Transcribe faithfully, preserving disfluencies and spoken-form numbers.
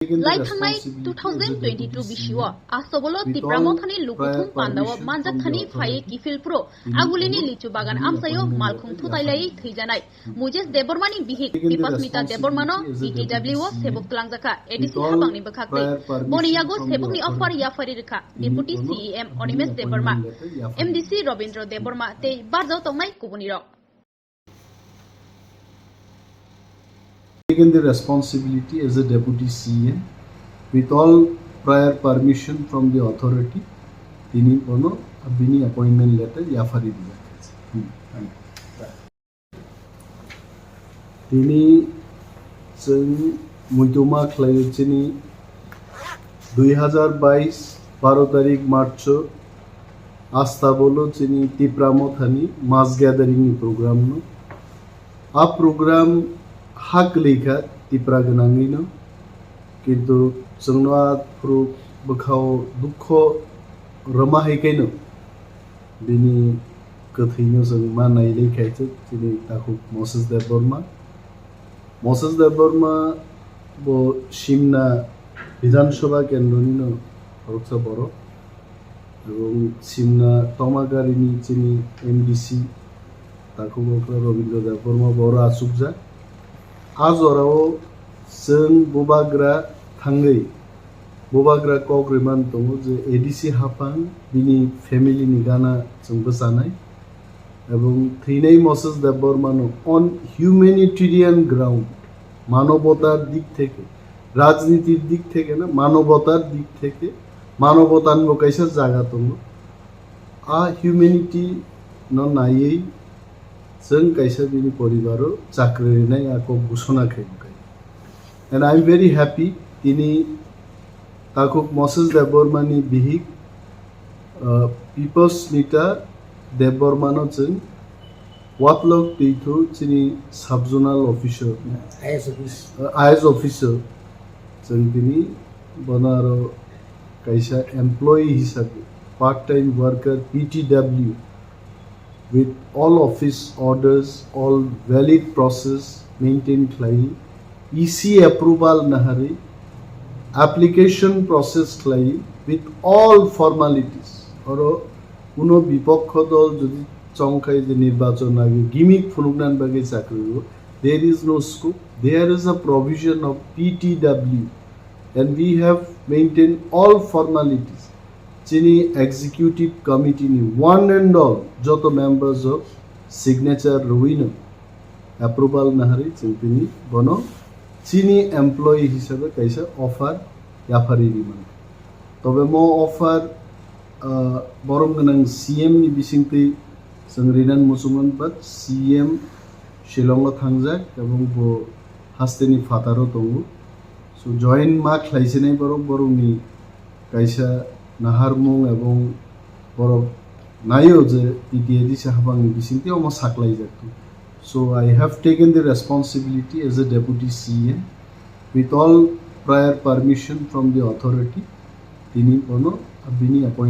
Lai thangnai two thousand twenty-two bisio Asobolo Tipra Mothani Lukuthum Pandao manjak thani phaiwi Kiphilpro Agulini Lichu Bagan amchaio malkhung thutai laiwi thwijanai Mujesh Debbarmani bihik Bipasmita Debbarmano B T W o sebuk twlangjakha A D C habangni bwkhak tei boni yago sebukni offer yaphari rwkha Deputy C E M Animesh Debbarma, M D C Robindra Debbarma tei barjao tongnai kubunirok. Taken the responsibility as a deputy C M with all prior permission from the authority. Tini bono bini appointment letter yaphari dijak. Tini chwng muituma khlaio chini dui hazar bais baro tarik March o Astabolo chini Tipra Mothani mass gathering ni program no. A program ha kwlwi kha Tipra gwnangwi no, kintu chwngno a phuru bwkhao dukho rwma hai khe no bini kwthwino chwng ma nailai khaiswk chini takhuk Moses Debbarma. Moses Debbarma bo Simna Bidhan Sabha kendroni no khoroksa borok. Ebong Simna Tomagarini chini M D C takhuk okra Robindra Debbarma bo oro achukjak. A jorao chwng bubagra thangwi bubagra kok rwmani tongo je A D C haphang bini family ni gana chwng bwchanai. Ebong thwinai Moses Debbarmano on humanitarian ground, মানবতার দিক থেকে, রাজনীতির দিক থেকে না, মানবতার দিক থেকে, মানবতার bo kaisa jaga tongo. A humanity no naiwi chwng kaisa bini poribaro chakri rinai a kok ghosona khai bwkhai. And I am very happy tini takhuk Moses Debbarmani bihik Pipasmita Debbarmano chwng watlok twithu chini sub zonal officer, I S officer. I S officer chwng tini bono aro kaisa employee hisabe part time worker P T W with all office orders, all valid process maintain khlai, E C approval naharwi, application process khlai with all formalities. Oro kuno bipokho dol jodi chongkhai je nirbachon age gimmick phunuknani bagwi chakri o, there is no scope. There is a provision of P T W and we have maintained all formalities. Chini executive committee ni one and all joto members o signature rwino approval naharwi chwng tini bono chini employee hisabe kaisa offer yaphari rimani. Tobe mo offer borom gwnang C M ni bisingtwi chwng rinan muchungmani but C M Shillong o thangjak ebong bo hasteni phataro tongo. So join ma khlaisinai borok borokni kaisa naharmung ebong borok naio je P T A D C habangni bisingtwi omo saklaijak. So I have taken the responsibility as a deputy C M with all prior permission from the authority. Tini bono bini appointment